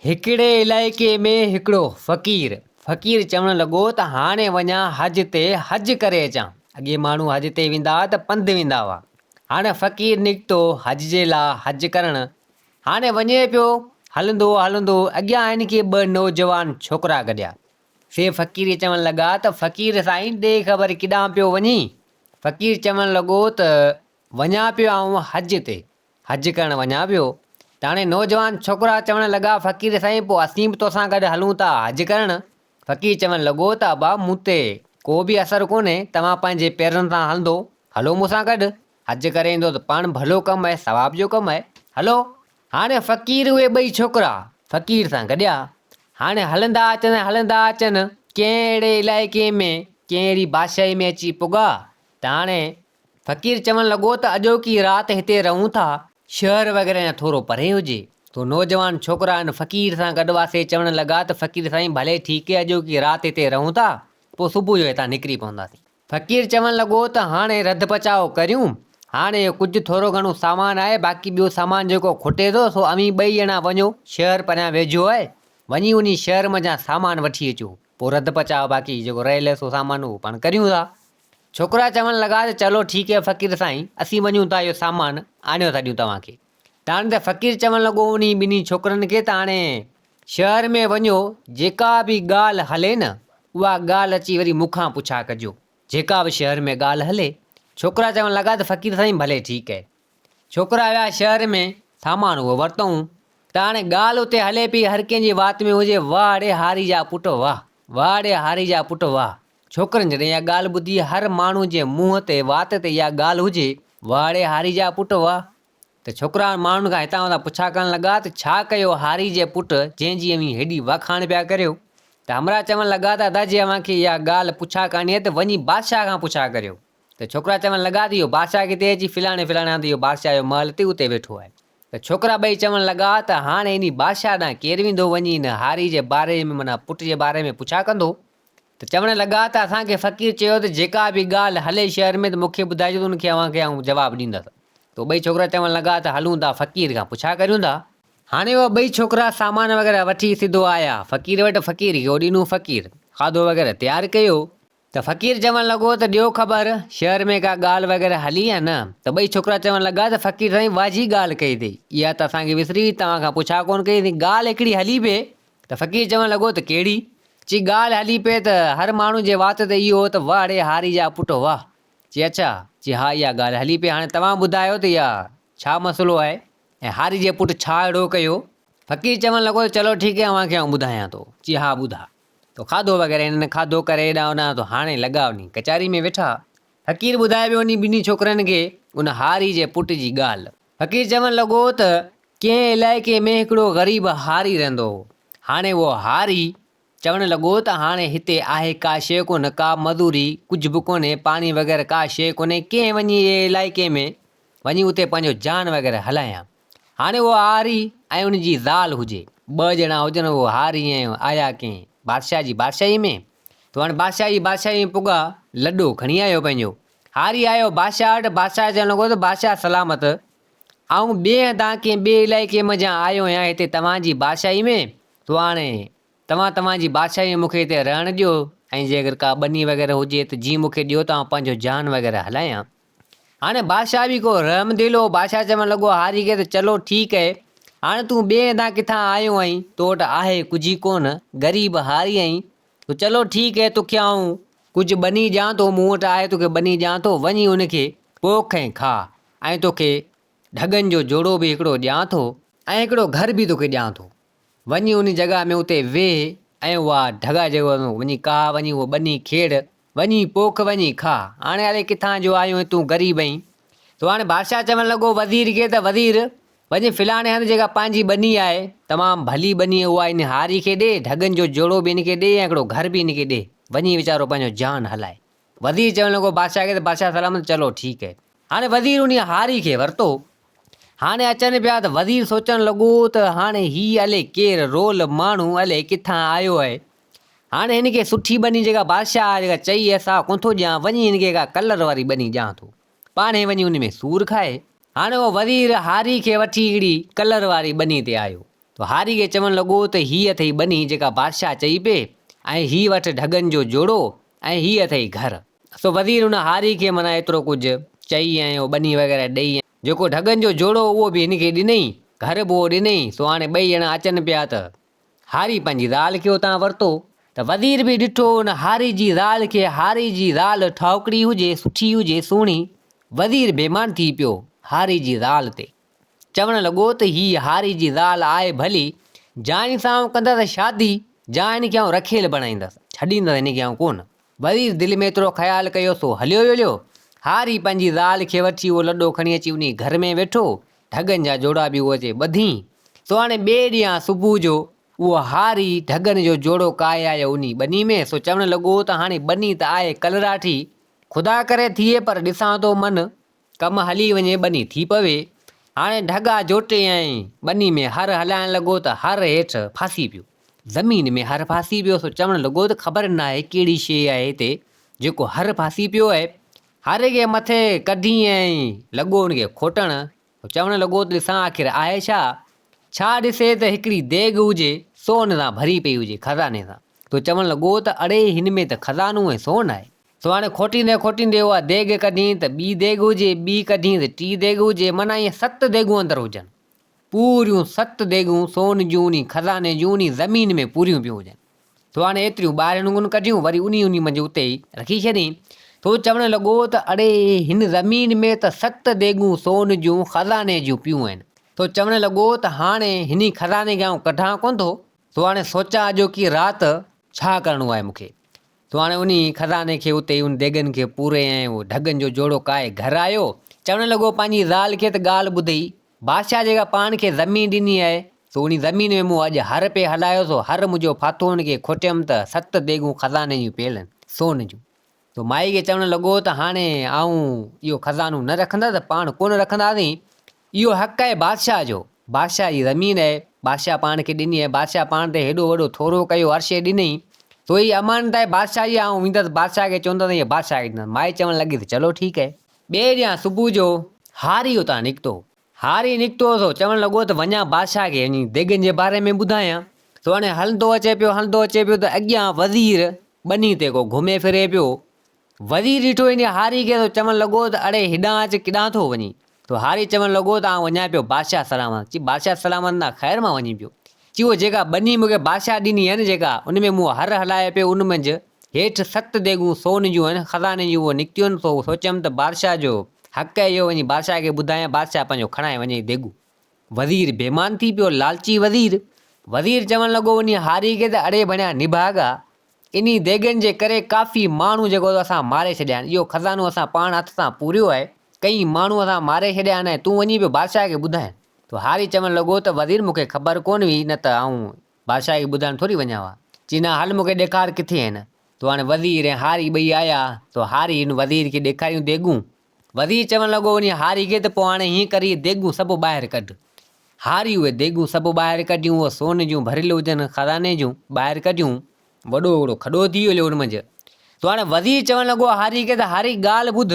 هڪڙي علائقي ۾ هڪڙو فقير، فقير چوڻ لڳو ته هاڻي وڃان حج تي حج ڪري اچان. اڳي ماڻهو حج تي ويندا هئا ته پنڌ ويندا هئا. هاڻي فقير نڪتو حج جي لا حج ڪرڻ. هاڻي وڃي پيو هلندو هلندو اڳيان هن کي ٻه نوجوان ڇوڪرا گڏيا. سي فقير کي چوڻ لڳا ته فقير سائين ڏي خبر ڪيڏانهن پيو وڃين؟ فقير چوڻ لڳو ته وڃان پيو آئون حج تي. حج ڪرڻ وڃان پيو ته هاڻي نوجوان ڇوڪرا چوڻ لڳا فقير سائين پوء اسين به توسان گڏ هلون ٿا حج ڪرڻ. فقير چوڻ لڳو ته ابا مون تي ڪو به اثر ڪونهي توهان پنهنجي پيرن سان هلندو هلو مون سان گڏ حج ڪري ايندو ته پاڻ ڀلو ڪم آهي ثواب جو ڪم آهي هلو. هاڻي فقير اهي ٻئي ڇوڪرا فقير سان گڏيا هاڻي هلندا اچن هلندا اچن ڪنهن اهڙي علائقي ۾ ڪنهن اهڙي بادشاهي ۾ اچي پڳا ته هاڻي فقير چوڻ لڳو ته اڄوڪي رات هتي رهون ٿا، شهر وغيره يا ٿورو پري هجي. تو نوجوان ڇوڪرا ان فقير سان گڏ واسي چوڻ لڳا ته فقير سائين ڀلي ٺيڪ اڄوڪي رات هتي رهون ٿا، پوء صبح جو هتان نڪري پونداسين. فقير چوڻ لڳو ته هاڻي رڌ پچاء ڪريون، هاڻي اهو ڪجهه ٿورو گهڻو سامان آهي، باقي ٻيو سامان جيڪو کٽي ٿو سو اوهين ٻئي ڄڻا وڃو، شهر پريان ويجهو آهي، وڃي انهي شهر منجهان سامان وٺي اچو، پوء رڌ پچاء باقي جيڪو رهيل سو سامان اهو پاڻ ڪريون ٿا. ڇوڪرا چوڻ لڳا ته چلو ٺيڪ هي فقير سائين اسين وڃون ٿا اهو سامان آڻيو ٿا ڏيون توهان کي. ته هاڻي ته فقير چوڻ لڳو انهي ٻنهي ڇوڪرن کي ته هاڻي شهر ۾ وڃو جيڪا به ڳالهه هلي نه اها ڳالهه اچي وري مون کان پڇا ڪجو جيڪا به شهر ۾ ڳالهه هلي. ڇوڪرا چوڻ لڳا ته فقير سائين ڀلي ٺيڪ هي. ڇوڪرا ويا شهر ۾ سامان اهو ورتئون ته هاڻي ڳالهه اتي هلي پئي هر ڪنهن جي وات ۾ هجي واهه ڙي هاري جا پٽ واهه واهه ڙي هاري جا پٽ واهه. ڇوڪرن جڏهن اها ڳالهه ٻڌي هر ماڻهو جي منهن تي وات تي اها ڳالهه هجي واهه ڙي هاري جا پٽ واهه ته ڇوڪرا ماڻهن کان هتان هتان پڇا ڪرڻ لڳا ته ڇا ڪيو هاري جي پٽ جنهن جي اوهين هيڏي واکاڻ پيا ڪريو ته همراهه چوڻ لڳا ته ادا جي اوهان کي اها ڳالهه پڇا ڪرڻي آهي ته وڃي بادشاهه کان پڇا ڪريو ته ڇوڪرا چوڻ لڳا ته اهو بادشاهه ڪٿي اچي فلاڻي فلاڻي هنڌ اهو بادشاهه جو محل تي اتي ويٺو آهي ته ڇوڪرا ٻئي چوڻ لڳا ته هاڻي انهي بادشاهه ڏانهن ڪير ويندو وڃي ان هاري جي باري ۾ معنيٰ پٽ جي باري ۾ پڇا ڪندو ته چوڻ لڳا ته اسان کي فقير چيو ته جيڪا به ڳالهه هلي شهر ۾ ته مون کي ٻڌائجو ته ان کي اوهان کي آئون جواب ڏيندس. ته ٻئي ڇوڪرا چوڻ لڳا ته هلون ٿا فقير کان پڇا ڪريون ٿا. هاڻي اهي ٻئي ڇوڪرا سامان وغيره وٺي سڌو آيا فقير وٽ فقير کي ڏنو فقير کاڌو وغيره تيار ڪيو ته فقير چوڻ لڳو ته ڏيو خبر شهر ۾ ڪا ڳالهه وغيره هلي يا نه ته ٻئي ڇوڪرا چوڻ لڳا ته فقير سائين واجهي ڳالهه ڪئي اٿئي اها ته اسان کي وسري وئي توهان کان پڇا ڪونه ڪئي سين ڳالهه هڪڙي هلي پئي ته فقير چوڻ لڳو ته ڪهڙي؟ چي ڳالهه هلي پئي ته هر ماڻهو جي وات تي اهو هو ته واهه ڙي هاري جا پٽ واهه. چي اڇا؟ چي ها اها ڳالهه هلي پئي هاڻي توهان ٻڌايو ته اها ڇا مسئلو آهي ۽ هاري جي پٽ ڇا اهڙو ڪيو؟ فقير چوڻ لڳو ته چلو ٺيڪ آهي اوهان کي آئون ٻڌايان ٿو. چي ها ٻڌاء. ته کاڌو وغيره هنن کاڌو ڪري هيڏانهن هوڏانهن ته هاڻي لڳا وڃي ڪچهري ۾ ويٺا. فقير ٻڌائي ويو انهي ٻنهي ڇوڪرن کي ان هاري جي پٽ جي ڳالهه. فقير چوڻ لڳو ته ڪنهن علائقي ۾ هڪڙو غريب هاري رهندو هو. هاڻي اهو هاري چوڻ لڳو ته هاڻي هتي آهي ڪا شيء ڪونه، ڪا مزوري، ڪجهه به ڪونهي، پاڻي وغيره ڪا شيء ڪونهي، ڪنهن وڃي اهي علائقي ۾ وڃي اتي پنهنجو جان وغيره هلايان. هاڻي اهو هاري ۽ ان جي زال هجي، ٻه ڄڻا هجن، اهو هاري ۽ آيا ڪنهن بادشاهه جي بادشاهي ۾ ته هاڻي بادشاهه جي بادشاهي ۾ پڳا، لڏو کڻي آيو پنهنجو. هاري آيو بادشاهه وٽ، بادشاهه چوڻ لڳو ته بادشاهه سلامت، آئون ٻئي هنڌان ڪنهن ٻئي علائقي منجهان آيو آهيان هتي توهان جي بادشاهي ۾، تو هاڻي توهان توهان جي بادشاهي ۾ مون کي هتي رهڻ ڏيو ۽ جي اگر ڪا ٻني وغيره هجي ته جي مون کي ڏيو ته آئون پنهنجو جان وغيره هلايان. هاڻي بادشاهه به ڪو رحم دل هو، بادشاهه چوڻ لڳو هاري کي ته چلو ٺيڪ اهي، هاڻي تون ٻئي هنڌان ڪٿان آيو آهين، تو وٽ آهي ڪجهه ئي ڪونه، غريب هاري آهين، ته چلو ٺيڪ اهي توکي آئون ڪجهه ٻني ڏيان ٿو، مون وٽ آهي توکي ٻني ڏيان ٿو، وڃي ان کي پوک ۽ کاء ۽ توکي ڍڳن جو جوڙو به هڪڙو ڏيان ٿو ۽ هڪڙو گهر به توکي ڏيان ٿو، وڃي ان جڳهه ۾ اتي ويهه ۽ اها ڍڳا جيڪو وڃي ڪاهه وڃي اهو ٻني کيڙ وڃي پوک وڃي کاء، هاڻي الائي ڪٿان جو آيو آهين، تون غريب آهين. ته هاڻي بادشاهه چوڻ لڳو وزير کي ته وزير! وڃي فلاڻي هنڌ جيڪا پنهنجي ٻني آهي، تمام ڀلي ٻني اها ان هاري کي ڏي، ڍڳن جو جوڙو به ان کي ڏي ۽ هڪڙو گهر به ان کي ڏي، وڃي ويچارو پنهنجو جان هلائي. وزير چوڻ لڳو بادشاهه کي ته بادشاهه سلامت چلو ٺيڪ آهي. هاڻي وزير انهيء هاري کي ورتو. هاڻي اچن پيا ته وزير سوچڻ لڳو ته هاڻي هي الائي ڪير رول ماڻهو الائي ڪٿان آيو آهي. هاڻي هن کي سٺي ٻني جيڪا بادشاهه جيڪا چئي آهي سا ڪونه ٿو ڏيان، وڃي هن کي ڪا ڪلر واري ٻني ڏيان ٿو. پاڻهي وڃي ان ۾ سور کائي. هاڻي اهو وزير هاري کي وٺي هڪڙي ڪلر واري ٻني تي آيو. ته هاري کي چوڻ لڳو ته هي اٿئي ٻني جيڪا بادشاهه چئي پئي ۽ هي وٺ ڍڳن جو جوڙو ۽ هي اٿئي گهر. سو وزير ان هاري کي معنيٰ ايترو ڪجهه چئي ۽ اهو ٻني وغيره ڏئي ۽ جيڪو ڍڳن جو جوڙو اهو به هن کي ڏنئي، گهر به اهو ڏنئي، سو هاڻي ٻئي ڄڻا اچن پيا ته هاري پنهنجي زال کي اتان ورتو ته وزير به ڏٺو ان هاري جي زال کي، هاري جي زال ٺاهوڪڙي هجي، سٺي هجي، سهڻي، وزير بيمان ٿي پيو هاري جي زال تي. چوڻ لڳو ته هيء هاري جي زال آهي ڀلي، جا هن سان آئون ڪندس شادي، جا هن کي آئون رکيل بڻائيندس، ڇڏيندس هن کي آئون ڪونه. وزير دل ۾ ايترو خيال ڪيو سو هليو ويو. هاري پنهنجي زال کي وٺي اهو لڏو کڻي اچي انهي گهر ۾ ويٺو. ڍڳن جا جوڙا به اهو اچي ٻڌين. سو هاڻي ٻئي ڏينهن صبح جو اهو هاري ڍڳن جو جوڙو ڪاهي آيو انهي ٻني ۾، سو چوڻ لڳو ته هاڻي ٻني ته آهي ڪلراٺي، خدا ڪري ٿئي پر ڏسان ٿو من ڪم هلي وڃي ٻني ٿي پوي. هاڻي ڍڳا جوٽي ۽ ٻني ۾ هر هلائڻ لڳو ته هر هيٺ ڦاسي پيو. زمين ۾ هر ڦاسي پيو سو چوڻ لڳو ته خبر ناهي ڪهڙي شيء آهي هتي جيڪو هر ڦاسي پيو آهي. هر کي مٿي ڪڍي ۽ لڳو ان کي کوٽڻ. سو چوڻ لڳو ته ڏسان آخر آهي ڇا؟ ڇا ڏسي ته هڪڙي ديڳ هجي، سون سان ڀري پئي هجي خزاني سان. سو چوڻ لڳو ته اڙي هن ۾ ته خزانو ۽ سون آهي. سو هاڻي کوٽيندي کوٽيندي اها ديڳ ڪڍين ته ٻي ديڳ هجي، ٻي ڪڍين ته ٽي ديڳ هجي، معنيٰ ائين ست ديڳون اندر هجن. پوريون ست ديڳون سون جون انهي خزاني جون انهي زمين ۾ پوريون پيون هجن. سو هاڻي ايتريون ٻاهرين ڪونه ڪڍيون، وري انهي انهي منجهه اتي ئي رکي ڇڏين. سو چوڻ لڳو ته اڙي هن زمين ۾ ته ست ديڳون سون جون خزاني جون پيون آهن. سو چوڻ لڳو ته هاڻي هني خزاني کي آئون ڪڍان ڪونه ٿو. سو هاڻي سوچان اڄوڪي رات ڇا ڪرڻو آهي مون کي. سو هاڻي انهي خزاني کي اتي ئي ان ديڳن کي پوري ۽ اهو ڍڳن جو جوڙو ڪاهي گهر آيو. چوڻ لڳو پنهنجي زال کي ته ڳالهه ٻڌئي، بادشاهه جيڪا پاڻ کي زمين ڏني آهي، سو انهي زمين ۾ مون اڄ هر پئي هلايو، سو هر منهنجو ڦاٿو ان کي کوٽيم ته ست ديڳون خزاني جون پيل آهن، سون جون. سو مائي کي چوڻ لڳو ته هاڻي آئون اهو خزانو نه رکندس، پاڻ ڪونه رکنداسين، اهو حق آهي بادشاهه جو، بادشاهه جي زمين آهي، بادشاهه پاڻ کي ڏني آهي، بادشاهه پاڻ تي هيڏو وڏو ٿورو ڪيو، هر شيء ڏنئي، سو هي امانت آهي بادشاهه جي، آئون ويندس بادشاهه کي چوندس ۽ بادشاهه کي ڏيندس. مائي چوڻ لڳي ته چلو ٺيڪ آهي. ٻئي ڏينهن صبح جو هاري اتان نڪتو. هاري نڪتو سو چوڻ لڳو ته وڃان بادشاهه کي وڃي ديڳن جي باري ۾ ٻڌايان. سو هاڻي هلندو اچي پيو، هلندو اچي پيو ته اڳيان وزير ٻني تي ڪو گهمي ڦري پيو. وزير ڏٺو انهيء هاري کي ته چوڻ لڳو ته اڙي هيڏانهن اچ ڪيڏانهن ٿو وڃين؟ ته هاري چوڻ لڳو ته آئون وڃان پيو بادشاهه سلامت. چي بادشاهه سلامت نه خير مان وڃين پيو. چي اهو جيڪا ٻني مون کي بادشاهه ڏني آهي نه جيڪا ان ۾ مون هر هلايو پيو ان منجهه هيٺ ست ديڳون سون جون آهن خزاني جون اهي نڪتيون آهن سو سوچيم ته بادشاهه جو حق آهي اهو وڃي بادشاهه کي ٻڌايان بادشاهه پنهنجو کڻائي وڃي ديڳون. وزير بيمان ٿي پيو لالچي وزير. وزير چوڻ لڳو انهيء هاري کي ته اڙي ڀڻيا نڀاڳا انهي ديڳن جي ڪري ڪافي ماڻهو جيڪو ته اسان ماري ڇڏيا آهن. اهو خزانو اسان پاڻ هٿ سان پوريو آهي. ڪئين ماڻهو اسان ماري ڇڏيا آهن ۽ تون وڃي پيو بادشاهه کي ٻڌائين. ته هاري چوڻ لڳو ته وزير مون کي خبر ڪونه هئي نه ته آئون بادشاهه کي ٻڌائڻ ٿوري وڃان ها. چي نه هل مون کي ڏيکار ڪٿي آهن. ته هاڻي وزير ۽ هاري ٻئي آيا ته هاري هن وزير کي ڏيکاريون ديڳون. وزير چوڻ لڳو وڃي هاري کي ته پوء هاڻي هيئن ڪر اهي ديڳون سڀ ٻاهر ڪڍ. هاري اهي ديڳون سڀ ٻاهر ڪڍيون، اهي سون جون ڀريل هجن، خزاني جون، ٻاهر ڪڍيون. وڏو هڪڙو کڏو ٿي ويو ان منجهه. ته هاڻي وزير چوڻ لڳو هاري کي ته هاري ڳالهه ٻڌ،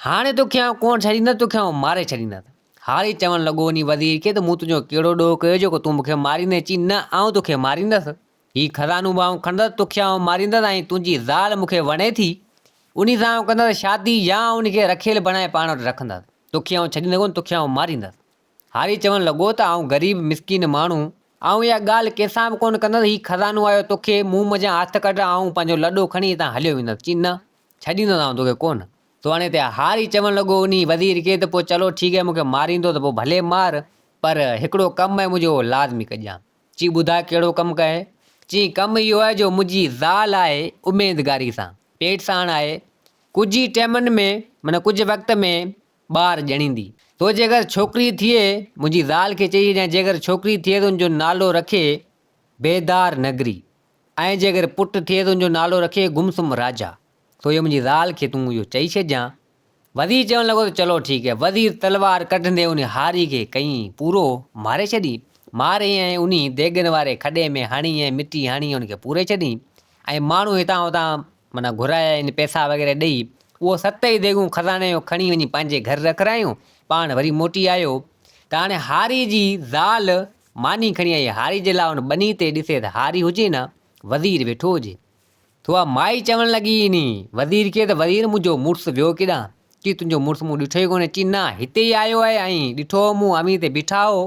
هاڻي توکي آئون ڪونه ڇڏيندس، توکي آئون ماري ڇڏيندس. هاري چوڻ لڳو وڃي وزير کي ته مون تنهنجو ڪهڙو ڏوهه ڪيو جيڪو تون مون کي ماريندين؟ چي نه آئون توکي ماريندس. هي خزانو به آئون کڻندس، توکي آئون ماريندس ۽ تنهنجي زال مون کي وڻي ٿي، انهي سان آئون ڪندس شادي يا آئون ان کي رکيل بڻائي پاڻ وٽ رکندس. توکي آئون ڇڏيندس ڪونه، توکي آئون ماريندس. هاري چوڻ لڳو ته آئون غريب مسڪين ماڻهو، آئون اها ڳالهه ڪنهن سان به ڪونه ڪندس، هي خزانو آيو توکي، مون منجهان هٿ ڪڍ، آئون پنهنجو لڏو کڻي هتان هليو ويندس. چي نه، ڇڏيندس آئون توکي ڪونه. سو هاڻي هتي هاري چوڻ لڳو انهي وزير کي ته پوء چلو ٺيڪ آهي مون کي ماريندو ته پوء ڀلي مار، پر هڪڙو ڪم آهي منهنجو اهو لازمي ڪجان. چي ٻڌاء ڪهڙو ڪم ڪهي؟ چي ڪم اهو آهي جو منهنجي زال آهي اميدگاري سان، پيٽ ساڻ آهي، ڪجهه ئي ٽيمن ۾ معنيٰ ڪجهه وقت ۾ ٻار ڄڻيندي. سو جيڪر ڇوڪري ٿئي، منهنجي زال کي چئي ڇڏيان جيڪر ڇوڪري ٿئي ته ان جو نالو رکي بيدار نگري ۽ جيڪر پٽ ٿئي ته ان جو نالو رکي گمسم راجا. سو اهو منهنجي زال کي تون اهو چئي ڇڏجان. وزير چوڻ لڳو ته چلو ٺيڪ هي. وزير تلوار ڪڍندي انهي هاري کي ڪئين پورو ماري ڇڏي. ماري ۽ انهي ديڳن واري کڏي ۾ هڻي ۽ مٽي هڻي ان کي پوري ڇڏي ۽ ماڻهو هتان هتان معنيٰ گهرايا آهن پئسا وغيره ڏئي اهو ست ئي ديڳون خزاني جو کڻي وڃي پنهنجي گهر رکرايون. پاڻ وري موٽي آيو ته هاڻي هاري جي زال ماني کڻي آئي هاري جي لاء ان ٻني تي ڏسي ته هاري هجي نه وزير ويٺو هجي. ٿو اها مائي چوڻ لڳي انهي وزير کي ته وزير منهنجو مڙس ويو ڪيڏانهن؟ چي تنهنجو مڙس مون ڏٺو ئي ڪونهي. چي نه هتي ئي آيو آهي ۽ ڏٺو هو مون اوهين هتي بيٺا هئو.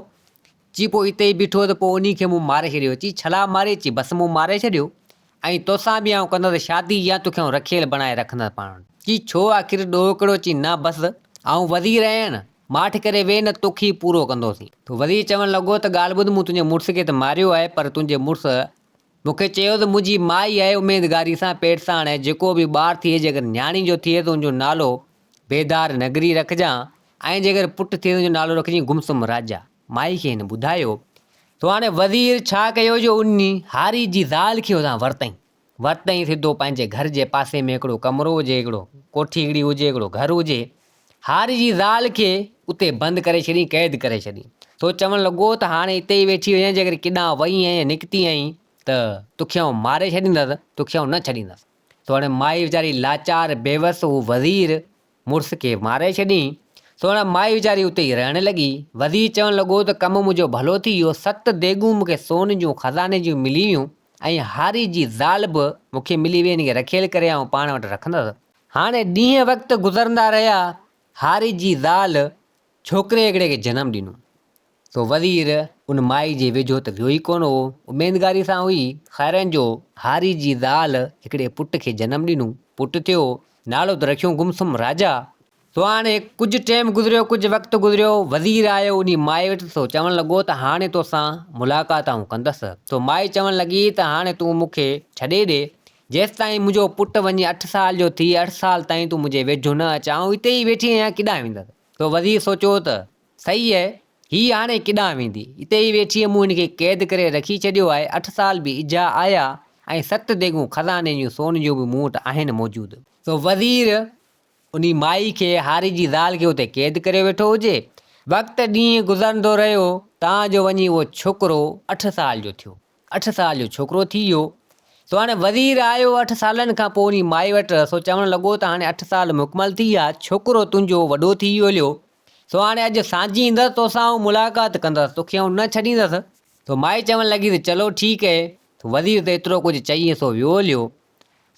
چي پوء اتي ئي بيٺو هو ته پوء انهي کي مون ماري ڇڏيو. چي ڇلا ماري؟ چي بس مون ماري ڇڏيو ۽ توسان به آئون ڪندس شادي يا توکي آئون رکيل بڻائي رکندس پاڻ وٽ. چي ڇو آخر ڏوهه ڪهڙو؟ چي نه بس آئون وزير آهيان نه ماٺ ڪري ويهه نه توکي ئي پورو ڪندوسين. ته وزير چوڻ لڳو ته ڳالهه ٻڌ مون تنهنجي مڙس کي ته ماريو آهي پر تنهنجي مڙس مون کي چيو ته منهنجي مائي آهي اميدگاري سان پيٽ ساڻ آهي جيڪو به ٻار ٿئي جيڪر نياڻي جو ٿئي ته ان جو نالو بيدار نگري رکجان ۽ جيڪر پٽ ٿئي ته ان جو نالو رکجين گمسم راجا. مائي کي هن ٻڌايو. سو هاڻي وزير ڇا ڪيو جو ان هاري جي زال کي اتان ورتائين. ورتائين سڌو پنهنجي گهر جي پاسي ۾ هڪڙو ڪمرو هجي هڪڙو ڪوٺي هڪڙي هجي هڪڙو گهر هجي هاري جي زال کي اتي بند ڪري ڇڏيائين، قيد ڪري ڇڏيائين. سو چوڻ لڳو ته هاڻي اتي ئي ويٺي هجين، جيڪڏهن ڪيڏانهن وئين ۽ نڪتي آهين ته توکي آئون ماري ڇڏيندس، توکي آئون نه ڇڏيندس. سو هاڻي مائي ويچاري لاچار، بيوس، هو وزير مڙس کي ماري ڇڏيائين. سو هاڻي مائي ويچاري اتي ئي رهڻ لڳي. وزير چوڻ لڳو ته ڪم منهنجو ڀلو ٿي ويو، ست ديڳون مون کي سون جون خزاني جون ملي ويون ۽ هاري جي زال به مون کي ملي وئي، هن کي رکيل ڪري آئون پاڻ وٽ رکندس. هاڻي ڏينهن وقت گذرندا رهيا، هاري جي زال ڇوڪري هڪڙي کي جنم ڏنو. سو وزير ان مائي جي ويجهو ته ويو ئي ڪونه هو، اميدگاري سان هئي. خيرن جو هاري جي زال هڪڙي پٽ کي جنم ڏنو. پٽ ٿيو، نالو ته رکيون گمسم راجا. سو هاڻي ڪجهه ٽيم گذريو، ڪجهه وقت گذريو، وزير آيو انهي مائي وٽ، سو چوڻ لڳو ته هاڻي توسان ملاقات آئون ڪندس. سو مائي چوڻ لڳي ته هاڻي تون مون کي ڇڏي ڏي، جيستائين منهنجو پٽ وڃي اٺ سال جو ٿئي، اٺ سال تائين تون منهنجي ويجهو نه اچ، آئون اتي ئي ويٺي آهيان، ڪيڏانهن ويندس؟ سو وزير سوچيو ته، صحيح آهي، هيء هاڻي ڪيڏانهن ويندي؟ اتي ئي ويٺي آهي، مون هن کي قيد ڪري رکي ڇڏيو آهي، اٺ سال به اجها آيا ۽ ست ديڳون خزاني جون سون جون به مون وٽ آهن موجود. سو وزير انهي مائي کي، هاري جي زال کي اتي قيد ڪريو ويٺو هجي. وقت ڏينهن گذرندو رهيو، تان جو وڃي اهو ڇوڪرو اٺ سال جو ٿيو. اٺ سال جو ڇوڪرو ٿي ويو. سو هاڻي وزير آيو اٺ سالن کان پوء انهي مائي وٽ، سو چوڻ لڳو ته هاڻي اٺ سال مڪمل ٿي ويا، ڇوڪرو تنهنجو وڏو ٿي ويو هليو، سو هاڻي اڄ سانجهي ايندس، توسان آئون ملاقات ڪندس، توکي آئون نه ڇڏيندس. سو مائي چوڻ لڳي ته چلو ٺيڪ اهي. سو وزير ته ايترو ڪجهه چئي سو ويو هليو.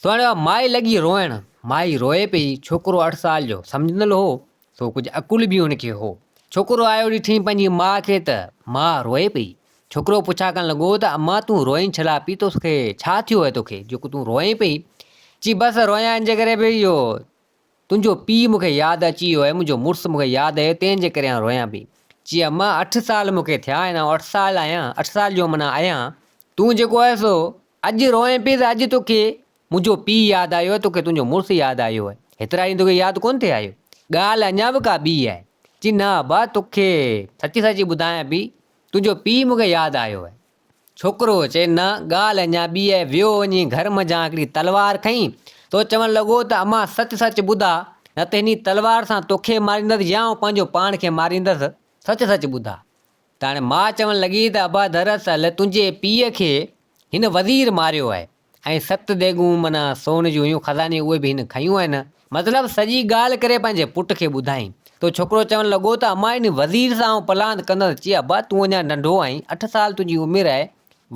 سو هاڻي اها مائي لڳي روئڻ، مائي روئي پئي، ڇوڪرو اٺ سال جو سمجهندل هو، سو ڪجهه عقل به هن کي هو. ڇوڪرو آيو ڏٺئين پنهنجي ماء کي ته ماء روئي پئي. ڇوڪرو پڇا ڪرڻ لڳو ته اما تون روئين ڇلا پئي توکي ڇا ٿيو آهي توکي جو تون روئين پئي؟ چي بس روئان ان جي ڪري پئي جو تنهنجو پيء مون کي ياد اچي ويو آهي منهنجو مڙس مون کي ياد آيو تنهن جي ڪري آئون روئان پئي. چي اما اٺ سال مون کي ٿيا آهن آئون اٺ سال آهيان اٺ سال جو معنيٰ آهيان تون جيڪو آهي سو اڄ روئين پئي ته اڄ توکي منهنجو پيء ياد آيو آهي، توکي تنهنجو مڙس ياد آيو آهي، هيترا ڏينهن توکي ياد ڪونه ٿي آيو؟ ڳالهه اڃا به ڪا ٻي آهي. چي نه ابا، توکي سچي سچي ٻڌايان پئي، تنهنجو پيء مون کي ياد آيو آهي. ڇوڪرو چي نه، ڳالهه اڃا ٻي آهي، ويو وڃي گهر منجهان هڪڙي تلوار کنئي، سو چوڻ لڳو ته امان سچ سچ ٻڌاء، نه ته هني تلوار سان توکي ماريندس يا آئون پنهنجو پاڻ کي ماريندس، سچ سچ ٻڌاء. ته هاڻي ماء چوڻ لڳي ته ابا دراصل تنهنجي پيء کي هن وزير ماريو آهي ۽ ست ديڳون معنيٰ سون جون هيون خزاني اهي به هن کنيون آهن. مطلب سڄي ڳالهه ڪري پنهنجي پٽ کي ٻڌائين. ته ڇوڪرو چوڻ لڳو ته امان هن وزير سان آئون پلاند ڪندس. چي ابا تون اڃا ننڍو آهين اٺ سال تنهنجي عمر آهي.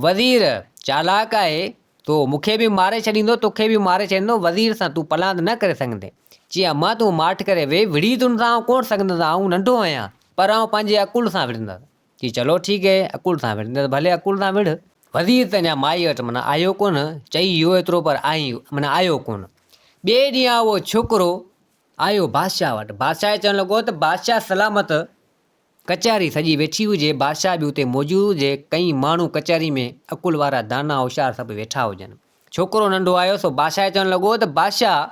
وزير چالاڪ آهي تو مون کي به ماري ڇڏيندو، توکي به ماري ڇڏيندو، وزير سان تون پلاند نه ڪري سگهندين. چي امان تون ماٺ ڪري ويهه، وڙهي تون سان آئون ڪونه سگهندس، آئون ننڍو آهيان، پر آئون پنهنجي عقل سان وڙهندس. چي چلو ٺيڪ اهي، عقل سان وڙهندس، ڀلي عقل سان وڙهه. وزير ته اڃا مائيء وٽ معنيٰ آيو ڪونه، چئي ويو ايترو پر آئي معنيٰ آيو ڪونه. ٻئي ڏينهن اهو ڇوڪرو آيو بادشاهه وٽ، بادشاهه کي چوڻ لڳو ته بادشاهه سلامت! ڪچهري سڄي ويٺي هجي، بادشاهه به اتي موجود هجي، ڪئين ماڻهو ڪچهري ۾ عقل وارا دانا هوشيار سڀ ويٺا هجن. ڇوڪرو ننڍو آيو سو بادشاهه کي چوڻ لڳو ته بادشاهه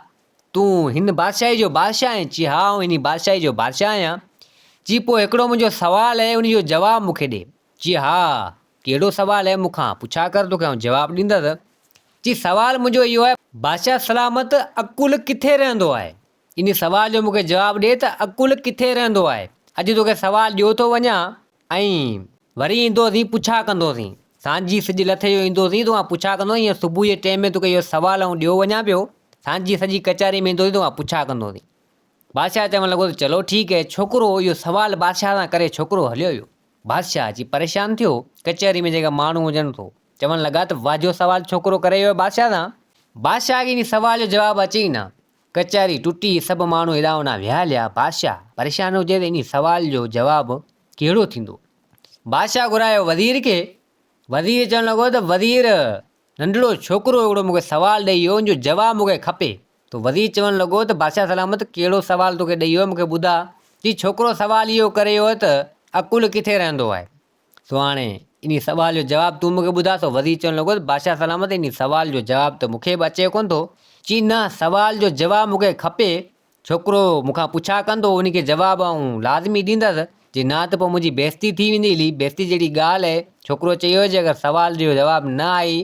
تون هن بادشاهي جو بادشاهه آهين؟ چي ها آئون هن بادشاهي جو بادشاهه آهيان. چي پوء هڪڙو منهنجو سوال آهي ان جو جواب مون کي ڏي. چي ها ڪهڙو سوال آهي مون کان پڇا ڪر توکي آئون جواب ڏيندس. چي سوال منهنجو اهو آهي بادشاهه سلامت عقل ڪٿي رهندو آهي؟ انهي سوال جو مون کي جواب ڏي ته عقل ڪٿي رهندو آهي؟ اڄ توکي سوال ڏيو ٿو وڃان ۽ وري ايندوسين پڇا ڪندوسين. سانجهي سج لٿي جو ايندوسين توکان پڇا ڪندوسين ائين صبح جي ٽيم ۾ توکي اهو سوال آئون ڏيو وڃان پيو. سانجهي سڄي ڪچهري ۾ ايندوسين توکان پڇا ڪندوسين. بادشاهه چوڻ لڳو ته چلو ٺيڪ اهي. ڇوڪرو اهو سوال بادشاهه سان ڪري ڇوڪرو هليو ويو. بادشاهه اچي پريشان ٿيو. ڪچهري ۾ جيڪا ماڻهو هجن سو چوڻ لڳا ته واجهو سوال ڇوڪرو ڪري ويو آهي بادشاهه سان. بادشاهه کي انهي سوال جو جواب اچي ئي نه. ڪچهري ٽٽي، سڀ ماڻهو هيڏانهن هوڏانهن ويا هليا. بادشاهه پريشان هجي ته انهي سوال جو جواب ڪهڙو ٿيندو. بادشاهه گهرايو وزير کي. وزير چوڻ لڳو ته وزير ننڍڙو ڇوڪرو هڪڙو مون کي سوال ڏئي ويو ان جو جواب مون کي کپي. ته وزير چوڻ لڳو ته بادشاهه سلامت ڪهڙو سوال توکي ڏئي ويو مون کي ٻڌاء. چي ڇوڪرو سوال اهو ڪري ويو ته عقل ڪٿي رهندو آهي؟ سو هاڻي انهي سوال جو جواب تون مون کي ٻڌاء. سو وزير چوڻ لڳو ته بادشاهه سلامت انهي سوال جو جواب ته مون کي به اچي ڪونه ٿو. چي نه سوال جو جواب مون کي کپي. ڇوڪرو مون کان پڇا ڪندو ان کي جواب آئون لازمي ڏيندس، جي نه ته پوء منهنجي بيعزتي ٿي ويندي. هلي بيعزتي جهڙي ڳالهه آهي. ڇوڪرو چيو جي اگر سوال جو جواب نه آئي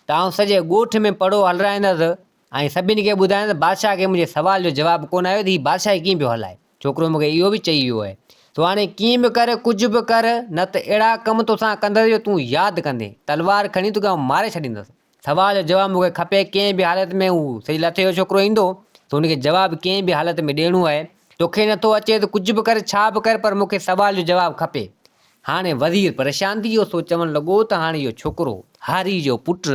ته آئون سڄي ڳوٺ ۾ پڙهو هلرائيندس ۽ سڀني کي ٻڌائيندس ته بادشاهه کي منهنجي سوال جو جواب ڪونه آيو ته هي بادشاهي ڪيئن پيو هلائي. ڇوڪرو مون کي اهو به چئي ويو آهي. سو هاڻي ڪيئن به ڪر، ڪجهه به ڪر، نه ته اهڙا ڪم توسان ڪندس جو تون ياد ڪندين. تلوار کڻي توکي آئون ماري ڇڏيندس. سوال جو جواب مون کي کپي ڪنهن به حالت ۾ هو سڄي لٿي جو ڇوڪرو ايندو ته هن کي جواب ڪنهن به حالت ۾ ڏيڻو آهي. توکي نٿو اچي ته ڪجهه به ڪر ڇا به ڪر پر مون کي سوال جو جواب کپي. هاڻي وزير پريشان ٿي ويو سو چوڻ لڳو ته هاڻي اهو ڇوڪرو هاري جو پٽ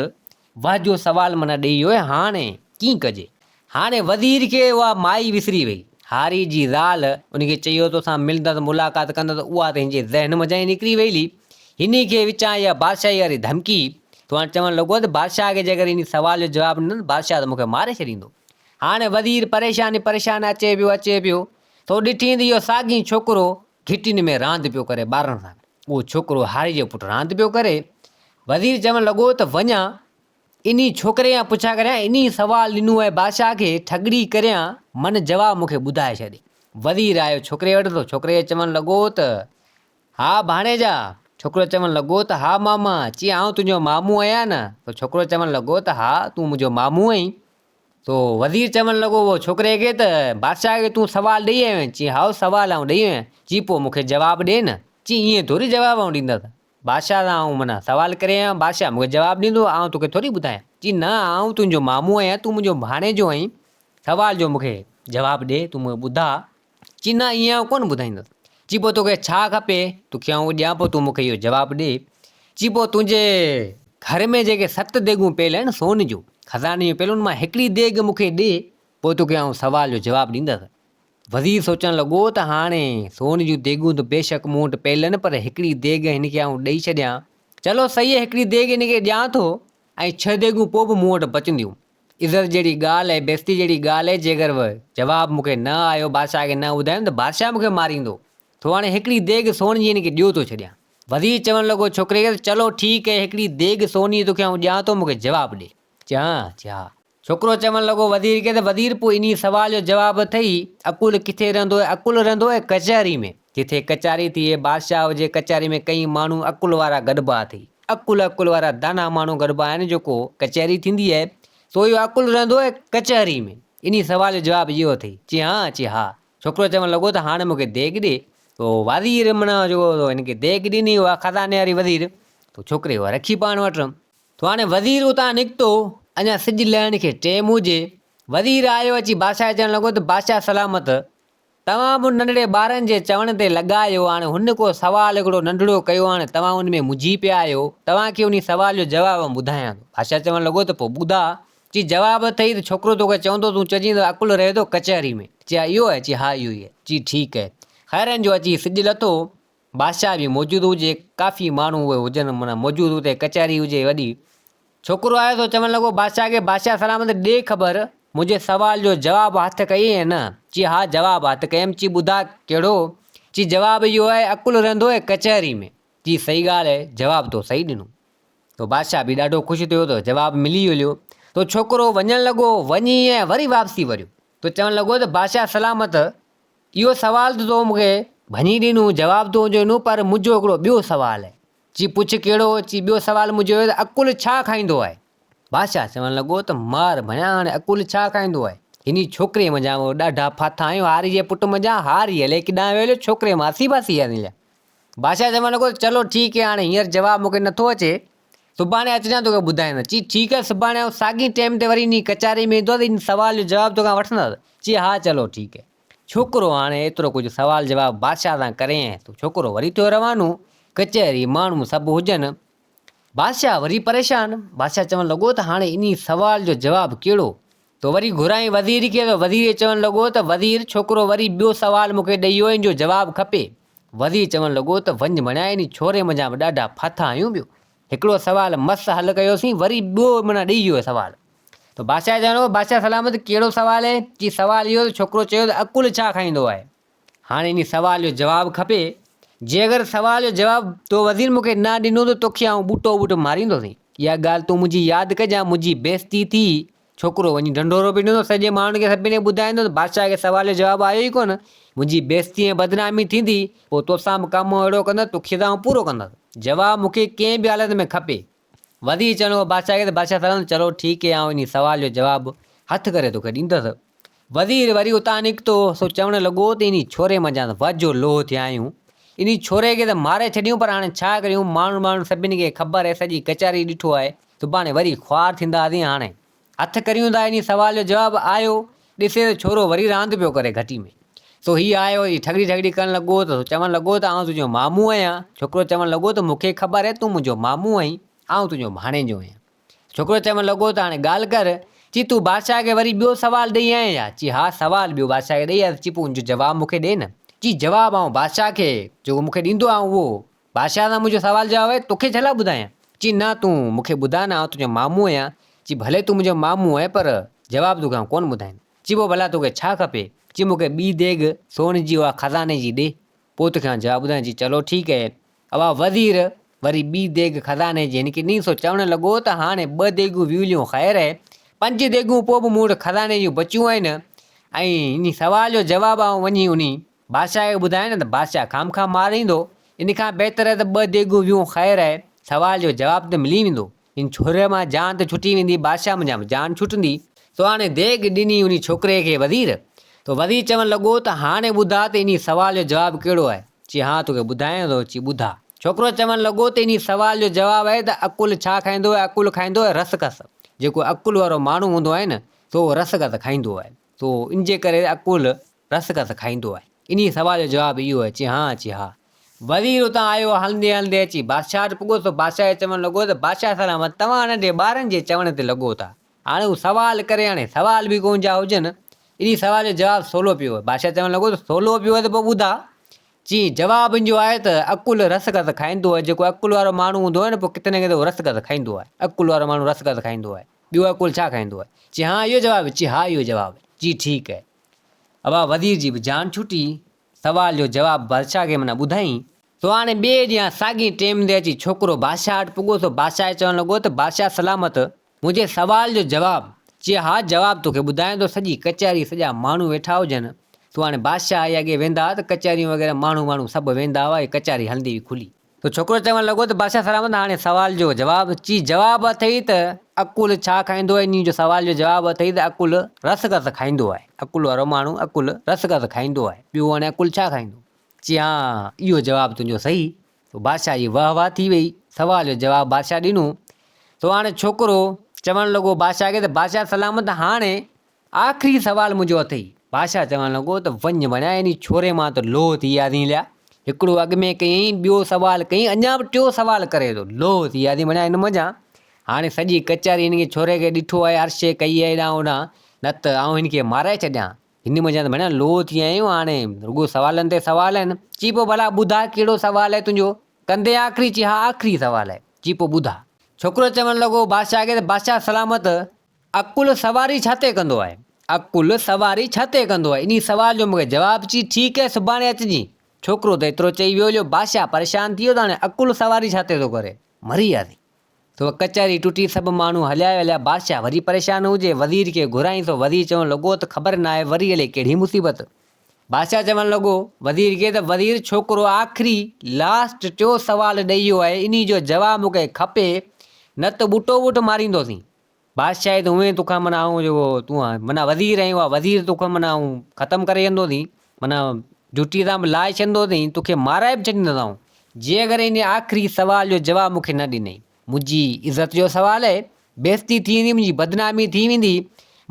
واهه جو سوال معنيٰ ڏئي ويو آهي هاڻي ڪيئن ڪجي. هاڻي وزير کي اها مائي وسري وئي. هاري جي زال ان کي چيو توسان ملندس ملاقات ڪندس اها ته هن جي ذهن منجهان ئي نڪري وئي هلي. هن کي وچان اها بادشاهي واري ڌمڪي ته هاڻي چوڻ لڳو ته بادشاهه کي جيڪر انهي سوال جو جواب نه ڏنس بادشاهه ته مون کي ماري ڇڏيندو. هاڻي وزير پريشان ئي پريشان اچي پيو اچي پيو. ٿو ڏٺين ته اهو ساڳي ڇوڪرو گهٽين ۾ راند پيو ڪري ٻارن سان گڏ. اهو ڇوڪرو هاري جو پٽ راند پيو ڪري. وزير چوڻ لڳو ته وڃان انهي ڇوڪري کان پڇا ڪريان، انهي سوال ڏنو آهي بادشاهه کي، ٺڳڙي ڪريان، من جواب مون کي ٻڌائي ڇڏي. وزير آيو ڇوڪري وٽ ته ڇوڪري چوڻ لڳو ته، ها ڀاڻيجا! ڇوڪرو چوڻ لڳو ته، ها ماما! چي آئون تنهنجو مامو آهيان نه؟ ته ڇوڪرو چوڻ لڳو ته، ها تون منهنجو مامو آهين. تو وزير چوڻ لڳو اهو ڇوڪري کي ته، بادشاهه کي تون سوال ڏئي آيو آهين؟ چي هائو سوال آئون ڏئي آيو آهيان. چي پوء مون کي جواب ڏي نه. چي ائين ٿوري جواب آئون ڏيندس. بادشاهه سان آئون معنيٰ سوال ڪري آيو آهيان، بادشاهه مون کي جواب ڏيندو، آئون توکي ٿوري ٻڌايان. چي نه آئون تنهنجو مامو آهيان، تون منهنجو ڀاڻيجو آهين، سوال جو مون کي جواب ڏي، تون مون کي ٻڌاء. چي نه ائين آئون ڪونه ٻڌائيندس. چي پوء توکي ڇا کپي، توکي آئون ڏيان پوء تون مون کي اهو جواب ڏي. چي پوء تنهنجي گهر ۾ جيڪي ست ديڳون پيل آهن سون جون، خزاني جون پيل، ان مان هڪڙي ديڳ مون کي ڏي، پوء توکي آئون سوال جو جواب ڏيندس. وزير سوچڻ لڳو ته هاڻي سون جون ديڳون ته بيشڪ مون وٽ پيل آهن پر هڪڙي ديڳ هن کي آئون ڏئي ڇڏيان. چلو سهي هڪڙي ديڳ هن کي ڏيان ٿو ۽ ڇهه ديڳون پوء به مون وٽ بچنديون. عزت جهڙي ڳالهه ۽ بيعزتي جهڙي ڳالهه آهي جيڪر جواب مون کي نه آيو بادشاهه کي نه ٻڌايم ته بادشاهه مون کي ماريندو. ٿو هاڻي هڪڙي ديڳ سون جي هن کي ڏيو ٿو ڇڏيان. وزير چوڻ لڳو ڇوڪري کي ته چلو ٺيڪ آهي هڪڙي ديڳ سون جي توکي آئون ڏيان ٿو مون کي جواب ڏي. چيان چي ها. ڇوڪرو چوڻ لڳو وزير کي ته وزير پوء انهي سوال جو جواب اٿئي، عقل ڪٿي رهندو آهي؟ عقل رهندو آهي ڪچهري ۾. جٿي ڪچهري ٿئي، بادشاهه هجي، ڪچهري ۾ ڪئين ماڻهو عقل وارا گڏبا اٿئي. عقل عقل وارا دانا ماڻهو گڏبا آهن جو ڪو ڪچهري ٿيندي آهي، سو اهو عقل رهندو آهي ڪچهري ۾. انهي سوال جو جواب اهو اٿئي. چي ها، چي ها. ڇوڪرو چوڻ لڳو ته هاڻي مون کي ديڳ ڏي. تو وزير معنيٰ جو هن کي ديڳ ڏني اها خزاني واري وزير، تو ڇوڪري اها رکي پاڻ وٽ. تو هاڻي وزير اتان نڪتو، اڃا سج لهڻ کي ٽيم هجي. وزير آيو اچي بادشاهه کي چوڻ لڳو ته بادشاهه سلامت، توهان به ننڍڙي ٻارن جي چوڻ تي لڳا آهيو، هاڻي هن ڪو سوال هڪڙو ننڍڙو ڪيو، هاڻي توهان ان ۾ منجهي پيا آهيو، توهان کي انهي سوال جو جواب آئون ٻڌايان ٿو. بادشاهه چوڻ لڳو ته پوء ٻڌاء. چي جواب اٿئي ته ڇوڪرو توکي چوندو، تون چئجين ته عقل رهي ٿو ڪچهري ۾. چي ها اهو آهي؟ چي ها اهو ئي آهي. چي ٺيڪ آهي. خيرن جو اچي سج لٿو، بادشاهه به موجود هجي، ڪافي ماڻهو اهي هجن معنيٰ موجود اتي ڪچهري هجي وڏي. ڇوڪرو آيو سو چوڻ لڳو بادشاهه کي، بادشاهه سلامت ڏي خبر، منهنجي سوال جو جواب هٿ ڪيئي يا نه؟ چي ها جواب هٿ ڪيم، چي ٻڌاء ڪهڙو؟ چي جواب اهو آهي عقل رهندو آهي ڪچهري ۾. چي صحيح ڳالهه آهي، جواب تو صحيح ڏنو. تو بادشاهه به ڏاڍو خوش ٿيو ته جواب ملي ويو. تو ڇوڪرو وڃڻ لڳو، وڃي ۽ وري واپسي وريو. تو چوڻ لڳو ته بادشاهه سلامت اهو سوال ته تو مون کي ڀڃي ڏنو، جواب تو منهنجو ڏنو، پر منهنجو هڪڙو ٻيو سوال آهي. چي پڇ ڪهڙو؟ چي ٻيو سوال منهنجو اهو ته عقل ڇا کائيندو آهي؟ بادشاهه چوڻ لڳو ته مار ڀڃان هاڻي عقل ڇا کائيندو آهي؟ هني ڇوڪري منجهان اهو ڏاڍا ڦاٿا آهيون، هاري جي پٽ منجهان هاري الائي ڪيڏانهن ويو هليو، ڇوڪري مان اسي ڦاسي ويا هليا. بادشاهه چوڻ لڳو ته چلو ٺيڪ آهي هاڻي هينئر جواب مون کي نٿو اچي، سڀاڻي اچجان توکي ٻڌائيندس. چي ٺيڪ آهي سڀاڻي آئون ساڳي ٽيم تي وري انهي ڪچهري ۾ ايندس ان سوال جو جواب توکان وٺندس. چي ها چلو ٺيڪ آهي. ڇوڪرو هاڻي ايترو ڪجهه سوال جواب بادشاهه سان ڪري ۽ ڇوڪرو وري ٿيو روانو. ڪچهري، ماڻهو سڀ هجن. بادشاهه وري پريشان. بادشاهه چوڻ لڳو ته هاڻي انهي سوال جو جواب ڪهڙو؟ تو وري گهرائين وزير کي ته وزير چوڻ لڳو ته وزير ڇوڪرو وري ٻيو سوال مون کي ڏئي ويو ان جو جواب کپي. وزير چوڻ لڳو ته وڃ مڻيا انهي ڇوري منجهان به ڏاڍا ڦاٿا آهيون ٻيو هڪڙو سوال مس حل ڪيوسين وري ٻيو معنيٰ ڏئي ويو سوال. ته بادشاهه چوڻ لڳو بادشاهه سلامت ڪهڙو سوال آهي؟ چي سوال اهو ته ڇوڪرو چيو ته عقل ڇا کائيندو آهي؟ هاڻي انهي سوال جو جواب کپي. جي اگر سوال جو جواب تو وزير مون کي نه ڏنو ته توکي آئون ٻوٽو ٻوٽ ماريندوسين. اها ڳالهه تون منهنجي ياد ڪجان، منهنجي بيعزتي ٿي. ڇوڪرو وڃي ڍنڍورو پٽيندو، سڄي ماڻهن کي سڀني کي ٻڌائيندو ته بادشاهه کي سوال جو جواب آيو ئي ڪونه. منهنجي بيعزتي ۽ بدنامي ٿيندي، پوء توسان به ڪم اهڙو ڪندس، توکي ته آئون پورو ڪندس. جواب مون کي ڪنهن به حالت ۾ کپي. وزير چوڻ لڳو بادشاهه کي ته بادشاهه سلامت چلو ٺيڪ هي آئون انهي سوال جو جواب هٿ ڪري توکي ڏيندس. وزير وري اتان نڪتو سو چوڻ لڳو ته انهي ڇوري منجهان ته واجهو لوهه ٿيا آهيون. انهي ڇوري کي ته ماري ڇڏيون پر هاڻي ڇا ڪريون ماڻهن ٻاڻهن سڀني کي خبر آهي سڄي ڪچهري ڏٺو آهي سڀاڻي وري خوار ٿينداسين هاڻي هٿ ڪريون ٿا انهي سوال جو جواب آيو ڏسي ته ڇورو وري راند پيو ڪري گهٽي ۾. سو هي آيو هي ٺڳڙي ٺڳڙي ڪرڻ لڳو ته چوڻ لڳو ته آئون تنهنجو مامو آهيان. ڇوڪرو چوڻ لڳو ته مون کي خبر آهي تون منهنجو مامو آهين، آئون تنهنجو ڀاڻيجو آهيان. ڇوڪرو چوڻ لڳو ته هاڻي ڳالهه ڪر. چي تون بادشاهه کي وري ٻيو سوال ڏئي آئين ڇا؟ چي ها سوال ٻيو بادشاهه کي ڏئي آيس. چي پوء ان جو جواب مون کي ڏي نه. چي جواب آئون بادشاهه کي جيڪو مون کي ڏيندو آئون اهو بادشاهه سان منهنجو سوال جواب آهي، توکي ڇا لاء ٻڌايان؟ چي، نه تون مون کي ٻڌاء نه، آئون تنهنجو مامو آهيان. چي، ڀلي تون منهنجو مامو آهين، پر جواب توکي آئون ڪونه ٻڌائيندس. چي، پوء ڀلا توکي ڇا کپي؟ چي، مون کي ٻي ديڳ سون جي اها خزاني جي ڏي، پوء توکي آئون جواب ٻڌايان. چي، چلو ٺيڪ آهي. اها وزير وري ٻي ديڳ خزاني جي هن کي ڏني، سو چوڻ لڳو ته هاڻي ٻه ديڳون ويوليون خير آهي، پنج ديڳون پوء به مون وٽ خزاني جون بچيون آهن ۽ انهي سوال جو جواب آئون وڃي انهي بادشاهه کي ٻڌائين نه ته بادشاهه خامخواه ماريندو، ان کان بهتر آهي ته ٻه ديڳون ويون خير آهي، سوال جو جواب ته ملي ويندو. ان ڇوري مان جان ته ڇٽي ويندي، بادشاهه منجهان به جان ڇٽندي. سو هاڻي ديڳ ڏني انهي ڇوڪري کي وزير. ته وزير چوڻ لڳو ته هاڻي ٻڌاء ته انهي سوال جو جواب ڪهڙو آهي؟ چي ها توکي ٻڌايان ٿو، چي ٻڌاء. ڇوڪرو چوڻ لڳو ته انهي سوال جو جواب آهي ته عقل ڇا کائيندو آهي؟ عقل کائيندو آهي رس ڪس. جيڪو عقل وارو ماڻهو هوندو آهي نه سو اهو رس ڪس کائيندو آهي. سو ان جي ڪري عقل رس گس کائيندو آهي؟ انهيء سوال جو جواب اهو آهي، چي ها، چي ها. وزير اتان آيو، هلندي هلندي اچي بادشاهه وٽ پڳو، سو بادشاهه کي چوڻ لڳو ته بادشاهه سلامت، توهان ننڍي ٻارن جي چوڻ تي لڳو ٿا. هاڻي هو سوال ڪري، هاڻي سوال به ڪونه جا هجن. انهيء سوال جو جواب سولو پيو آهي. بادشاهه چوڻ لڳو ته سولو پيو آهي ته پوء ٻڌاء. چي جواب ان جو آهي ته عقل رس گس کائيندو آهي. جيڪو عقل وارو ماڻهو هوندو آهي نه، پوء ڪٿي نه ڪٿي هو رس گس کائيندو آهي. عقل وارو ماڻهو رس گس کائيندو آهي. ٻيو عقل ڇا کائيندو آهي؟ چي ها اهو جواب آهي؟ چي ها اهو جواب آهي. چي ٺيڪ آهي. ابا وزير جي به جان ڇٽي، سوال جو جواب بادشاهه کي معنيٰ ٻڌائين. سو هاڻي ٻئي ڏينهن ساڳي ٽيم تي اچي ڇوڪرو بادشاهه وٽ پڳو، سو بادشاهه کي چوڻ لڳو ته بادشاهه سلامت، منهنجي سوال جو جواب؟ چي ها جواب توکي ٻڌايان ٿو، سڄي ڪچهري سڄا ماڻهو ويٺا هجن. سو هاڻي بادشاهه جي اڳي ويندا ها ته ڪچهريون وغيره ماڻهو واڻهو سڀ ويندا هئا، هي ڪچهري هلندي هئي کلي. ته ڇوڪرو چوڻ لڳو ته بادشاهه سلامت هاڻي سوال جو جواب؟ چي جواب اٿئي ته عقل ڇا کائيندو آهي؟ انهي جو سوال جو جواب اٿئي ته عقل رس گس کائيندو آهي. عقل وارو ماڻهو عقل رس گس کائيندو آهي. ٻيو هاڻي عقل ڇا کائيندو؟ چي ها اهو جواب تنهنجو صحيح. ته بادشاهه جي واهه واهه ٿي وئي. سوال جو جواب بادشاهه ڏنو. ته هاڻي ڇوڪرو چوڻ لڳو بادشاهه کي ته بادشاهه سلامت هاڻي آخري سوال منهنجو اٿئي. بادشاهه چوڻ لڳو ته وڃ وڃان انهي ڇوري مان ته لوهه ٿي وياسين ليا. هڪڙو اڳ ۾ ڪيائين، ٻيو سوال ڪيائين، اڃا به ٽيو سوال ڪري ٿو. لوهه ٿي وياسين وڃان هن منجهان. هاڻي سڄي ڪچهري هن کي ڇوري کي ڏٺو آهي، هر شيء ڪئي آهي هيڏانهن هوڏانهن، نه ته آئون هن کي مارائي ڇڏيان. هن منجهان ته ڀڻيا لوهه ٿي ويا آهيون، هاڻي رڳو سوالن تي سوال آهن. چي پوء ڀلا ٻڌاء ڪهڙو سوال آهي تنهنجو؟ ڪندي آخري؟ چي ها آخري سوال آهي. چي پوء ٻڌاء. ڇوڪرو چوڻ لڳو بادشاهه کي ته بادشاهه سلامت! عقل سواري ڇا تي ڪندو آهي؟ عقل سواري ڇا تي ڪندو آهي؟ انهي سوال جو مون کي جواب چي، ٺيڪ آهي سڀاڻي اچجين. ڇوڪرو ته ايترو چئي ويو جو بادشاهه پريشان ٿي ويو ته هاڻي عقل سواري ڇا تي ٿو ڪري؟ مري وياسين. سو ڪچهري ٽٽي سڀ ماڻهو هليا ويا بادشاهه وري پريشان هجي وزير کي گهرائين سو وزير چوڻ لڳو ته خبر ناهي وري الئي ڪهڙي مصيبت. بادشاهه چوڻ لڳو وزير کي ته وزير ڇوڪرو آخري لاسٽ ٽيو سوال ڏئي ويو آهي انهي جو جواب مون کي کپي نه ته ٻوٽو ٻوٽ ماريندوسين. بادشاهي ته هونئن توکان معنيٰ آئون جيڪو تون آن معنيٰ وزير آهين اها وزير توکان معنيٰ آئون ختم ڪري ڇڏندوسين معنيٰ ڊيوٽي تان به لاهي ڇڏندوسين توکي مارائي به ڇڏيندس آئون جي اگر ان آخري سوال جو جواب مون کي نه ڏنئي منهنجي عزت جو سوال آهي بيعزتي ٿي ويندي منهنجي بدنامي ٿي ويندي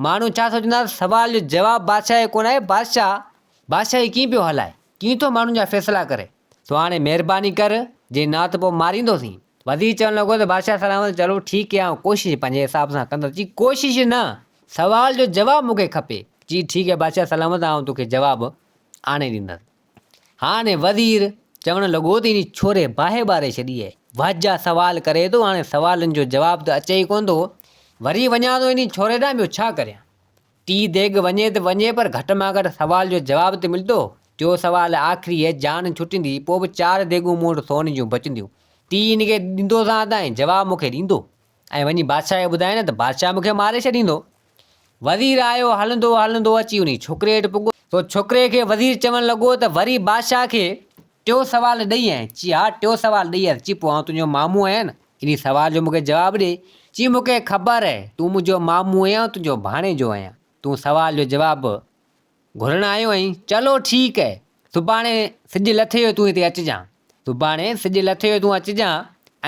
ماڻهو ڇا سوچيندا سوال جو جواب بادشاهه کي ڪونه آهي بادشاهه بادشاهي ڪيئن پيو هلائي ڪيئن ٿو ماڻهن جا فيصلا ڪري سو هاڻي مهرباني ڪر. جي نه ته پوء ماريندوسين. وزير چوڻ لڳو ته بادشاهه سلامت چلو ٺيڪ آهي آئون ڪوشش پنهنجي حساب سان ڪندس. چي ڪوشش نه سوال جو جواب مون کي کپي. چي ٺيڪ آهي بادشاهه سلامت آئون توکي جواب آڻي ڏيندس. هاڻي وزير چوڻ لڳو ته انهي ڇوري باهه ٻاري ڇڏي آهي. واجهه سوال ڪري ٿو هاڻي سوالن جو جواب ته اچي ئي ڪونه ٿو. وري وڃان ٿو انهي ڇوري ڏانهن ٻيو ڇا ڪريان. ٽي ديڳ وڃي ته وڃي پر گهٽ مان گهٽ سوال جو جواب ته ملندو. ٽيون سوال آخري آهي جان ڇٽندي پوء به چار ديڳون مون وٽ سون جون بچنديون. ٽي هن کي ڏيندوسان ته ۽ جواب مون کي ڏيندو. ۽ وڃي بادشاهه کي ٻڌائين ته بادشاهه مون کي ماري ڇڏيندو. وزير آيو هلندو هلندو اچي انهي ڇوڪري وٽ پڳو. سو ڇوڪري کي وزير چوڻ لڳو ته وري بادشاهه کي ٽيون سوال ڏئي آئين. چي ها ٽيون سوال ڏئي آيس. چي پوء آئون تنهنجو مامو آهيان نه، انهي سوال جو مون کي جواب ڏي. چي مون کي خبر آهي تون منهنجو مامو آهين آئون تنهنجو ڀاڻيجو آهيان. تون سوال جو جواب گهرڻ آيو آهين. چلو ٺيڪ اهي، سڀاڻي سج لٿي جو تون هتي اچجان. سڀاڻي سج لٿي جو تون اچجان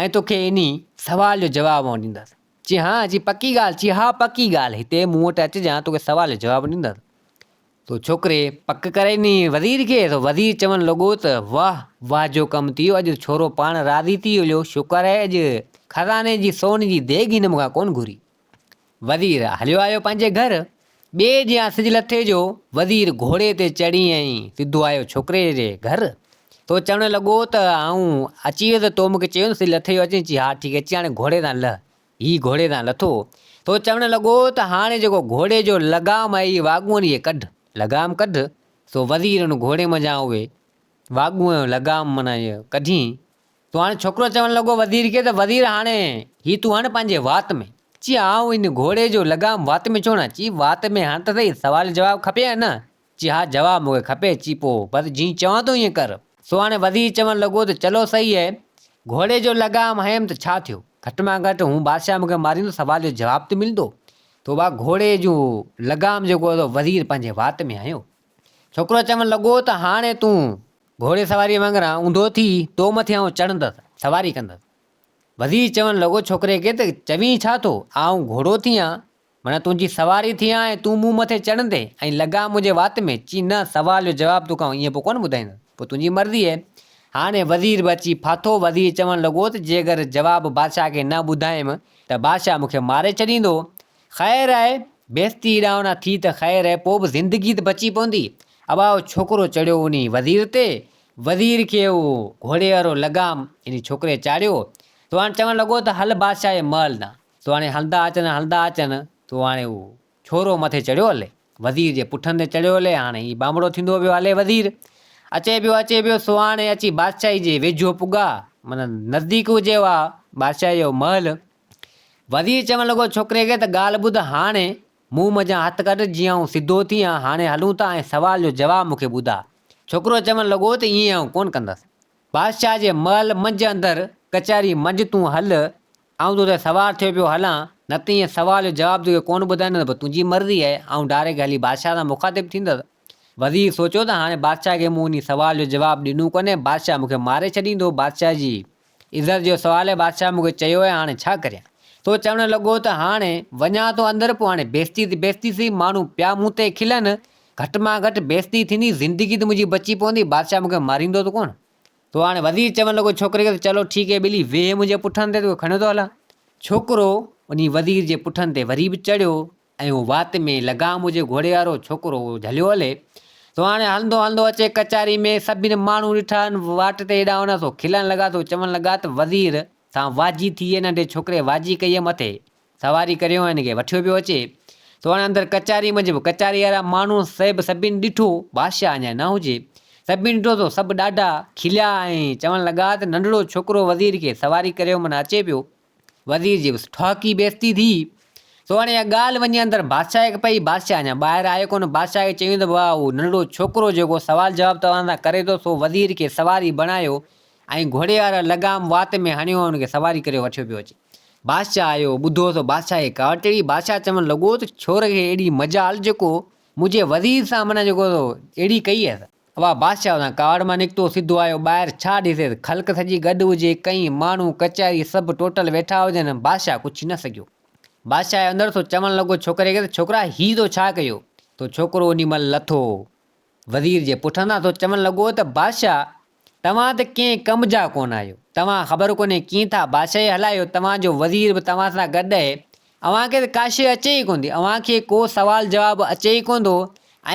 ۽ توکي انهي سوال جو جواب آئون ڏيندس. چي ها، چي پڪي ڳالهه؟ چي ها پڪي ڳالهه، هتي مون وٽ اچجان توکي سوال جو جواب ڏيندس. سو ڇوڪري پڪ ڪري ڏني وزير کي، سو وزير چوڻ لڳو ته واهه واهه جو ڪم ٿي ويو، اڄ ڇورو پاڻ راضي ٿي هليو، شڪر آهي اڄ خزاني جي سون جي ديڳ هن مون کان ڪونه گهري. وزير هليو آيو پنهنجي گهر. ٻئي ڏينهن سج لٿي جو وزير گهوڙي تي چڙهي ۽ سڌو آيو ڇوڪري جي گهر. سو چوڻ لڳو ته آئون اچي ويس تو مون کي چيو نه سج لٿي جو اچين چي ها ٺيڪ اچي هاڻي گهوڙي تان لهه. هي گهوڙي تان لٿو. سو چوڻ لڳو ته هاڻي جيڪو گهوڙي جو لغام آهي اهي واڳون اهي ڪڍ. لغام ڪڍ. سو وزير ان گهوڙي منجهان اهي واڳون ۽ لغام معنيٰ اهي ڪڍي تو هاڻي ڇوڪرو چوڻ لڳو وزير کي ته وزير هاڻي هي تون هڻ پنهنجي وات ۾. چي آئون ان گهوڙي جو لغام وات ۾ ڇو هڻان؟ چي وات ۾ هڻ ته سهي سوال جواب کپي يا نه؟ چي ها جواب مون کي کپي. چي پوء بس جيئن چوان ٿو ائين ڪر. سو هاڻي وزير چوڻ لڳو ته چلو سهي اهي گهوڙي جو لغام هنيم ته ڇا ٿيو؟ گهٽ مان گهٽ هون بادشاهه مون کي ماريندو سوال جو جواب ته ملندو. تو با گهوڙي جو لغام جيڪو هو سو وزير پنهنجي وات ۾ هنيو. ڇوڪرو چوڻ لڳو ته هاڻي تون گهوڙي سواريء وانگر اونڌو ٿي، تو مٿي آئون چڙهندس، سواري ڪندس. وزير چوڻ لڳو ڇوڪري کي ته چوين ڇا ٿو، آئون گهوڙو ٿيان، معنيٰ تنهنجي سواري ٿيان ۽ تون مون مٿي چڙهندين ۽ لغام منهنجي وات ۾؟ چي نه، سوال جو جواب توکان آئون ائين پوء ڪونه ٻڌائيندس، پوء تنهنجي مرضي آهي. هاڻي وزير به اچي ڦاٿو، وزير چوڻ لڳو ته جيڪر جواب بادشاهه کي نه ٻڌايم ته بادشاهه مون کي ماري ڇڏيندو. خير آهي، بيستي هيڏانهن هوڏانهن ٿي ته خير آهي، پوء به زندگي ته بچي پوندي. ابا اهو ڇوڪرو چڙهيو انهي وزير تي، وزير کي اهو گهوڙي وارو لغام انهي ڇوڪري چاڙهيو. سو هاڻي چوڻ لڳو ته هل بادشاهه جي محل ڏانهن. سو هاڻي هلندا اچن هلندا اچن، سو هاڻي اهو ڇورو مٿي چڙهيو هلي، وزير جي پٺن تي چڙهيو هلي، هاڻي هي بانبڙو ٿيندو پيو هلي وزير. اچي پيو اچي پيو، سو هاڻي اچي بادشاهي جي ويجهو پڳا، معنيٰ نزديڪ هجي اها بادشاهي جو محل. وزير چوڻ لڳو ڇوڪري کي ته ڳالهه ٻڌ هاڻي مون منجهان هٿ ڪڍ جيئن آئون سڌو ٿيان هاڻي هلون ٿا ۽ سوال جو جواب مون کي ٻڌاء. ڇوڪرو چوڻ لڳو ته ائين آئون ڪونه ڪندس. بادشاهه جي محل منجهه اندر ڪچهري منجهه تون هل آئون تو تي سوار ٿيو پيو هلان نه ته ائين سوال جو جواب توکي ڪونه ٻڌائيندس پوء تنهنجي مرضي آهي آئون ڊائريڪٽ هلي بادشاهه سان مخاطب ٿيندس. وزير سوچيو ته هاڻي بادشاهه کي مون انهي سوال جو جواب ڏنو ڪونهي بادشاهه مون کي ماري ڇڏيندو بادشاهه جي عزت جو سوال آهي، بادشاهه مون کي چيو آهي، هاڻي ڇا ڪريان؟ سو چوڻ لڳو ته هاڻي وڃان ٿو اندر، پوء هاڻي بيستي ته بيستي سهي، ماڻهو پيا مون تي کلن، گهٽ مان گهٽ بيستي ٿيندي، زندگي ته منهنجي بچي پوندي، بادشاهه مون کي ماريندو ته ڪونه. سو هاڻي وزير چوڻ لڳو ڇوڪري کي ته چلو ٺيڪ آهي ٻلي، ويهه منهنجي پٺن تي، توکي کڻيو ٿو هلان. ڇوڪرو انهي وزير جي پٺن تي وري به چڙهيو ۽ هو وات ۾ لغام هجي گهوڙي وارو ڇوڪرو اهو جهليو هلي. سو هاڻي هلندو هلندو اچي ڪچهري ۾ سڀني ماڻهو ڏٺا واٽ تي هيڏانهن هوڏانهن سو کلڻ لڳا سو چوڻ لڳا ته وزير سان واجي ٿي ننڍي ڇوڪري واجي ڪئي مٿي سواري ڪريو ۽ هن کي وٺيو پيو اچي. سو هاڻي اندر ڪچهري منجهه به ڪچهري وارا ماڻهو سڀ سڀني ڏٺو بادشاهه اڃا نه هجي سڀني ڏٺو سو سڀ ڏاڍا کليا ۽ چوڻ لڳا ته ننڍڙو ڇوڪرو وزير کي سواري ڪريو معنيٰ اچي پيو. وزير جي بس ٺاهوڪي بيعزتي ٿي. سو هاڻي اها ڳالهه وڃي اندر بادشاهه کي پئي. بادشاهه اڃا ٻاهر آيو ڪونه. بادشاهه کي چيائين ته واهه اهو ننڍڙو ڇوڪرو جيڪو سوال جواب توهان سان ڪري ٿو سو وزير کي سواري بڻايو ۽ گهوڙي وارو لغام وات ۾ هڻيو ۽ ان کي سواري ڪريو وٺيو پيو اچي. بادشاهه آيو ٻڌو سو بادشاهه کي ڪاوڙ چڙهي. بادشاهه چوڻ لڳو ته ڇور کي اهڙي مجال جيڪو منهنجي وزير سان معنيٰ جيڪو اهڙي ڪئي اٿس. اها بادشاهه اتان ڪاوڙ مان نڪتو، سڌو آيو ٻاهر، ڇا ڏسي ته خلق سڄي گڏ هجي، ڪئين ماڻهو، ڪچهري سڀ ٽوٽل ويٺا هجن، بادشاهه ڪڇي نه سگهيو. بادشاهه آيو اندر سو چوڻ لڳو ڇوڪري کي ته ڇوڪرا هي تو ڇا ڪيو؟ تو ڇوڪرو انهي مهل لٿو وزير جي پٺن تان سو چوڻ لڳو ته بادشاهه! توهان ته ڪنهن ڪم جا ڪونه آهيو. توهان خبر ڪونهي ڪيئن ٿا بادشاهي هلايو، توهان جو وزير به توهان سان گڏ آهي. اوهان کي ته ڪا شيء اچي ئي ڪونه ٿي. اوهان کي ڪو سوال جواب اچي ئي ڪونه ٿو